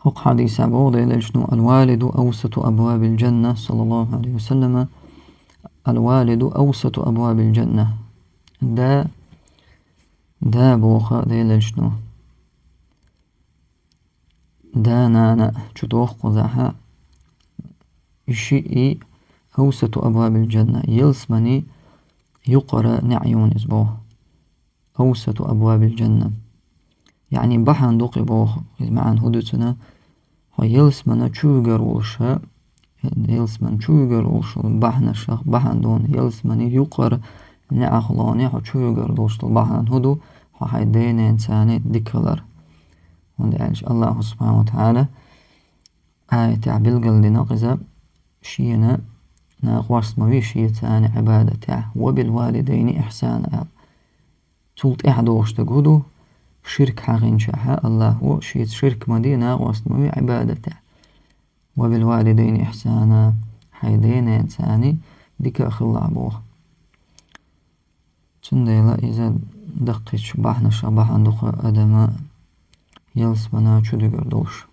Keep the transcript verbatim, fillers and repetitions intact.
ХӀокху хьадисехь боху Делан Элчано: «Аль-валиду авсату абвабил джанна», саллаллаху алейхи ва саллама: «Аль-валиду авсату абвабил джанна». Да, да боху Делан Элчано. Да, нана чу дохкхузахьа, и шиъ и авсату абвабил джанна, ялсмани юкъара неӀ юна иза боху. Авсату абвабил джанна. Яъни бахьана ду кхин боху, иза маьӀна хӀун ду цуьнан? Хьо ялсмана чу вуьгур волуша, ялсмана чу вуьгур волуш бахьанашах бахьана ду, ялсмани юкъара неӀахлоне хьо чу вуьгур долуш долу бахьана хӀун ду? Хьо хьайн ден-ненацани дика хилар. ХӀунда аьлча Аллаху субхьану ва тагӀала аятехь билгалдина иза шена накъост ма ве шеца царна Ӏибадатехь, «ва бил валидайни ихьсана» аьлла. Цул тӀаьхьа догӀуш дерг хӀун ду? Ширк хьахийнчахьа Аллахо шеца ширк ма де, накъост ма ве Ӏибадатехь. «Ва бил валидайни ихьсана», хьайн ден-ненацани дика а хилла боху. Цундела иза даккхийчу бахьанашах бахьана ду кхин адама ялсмана чу дуьгур долуш.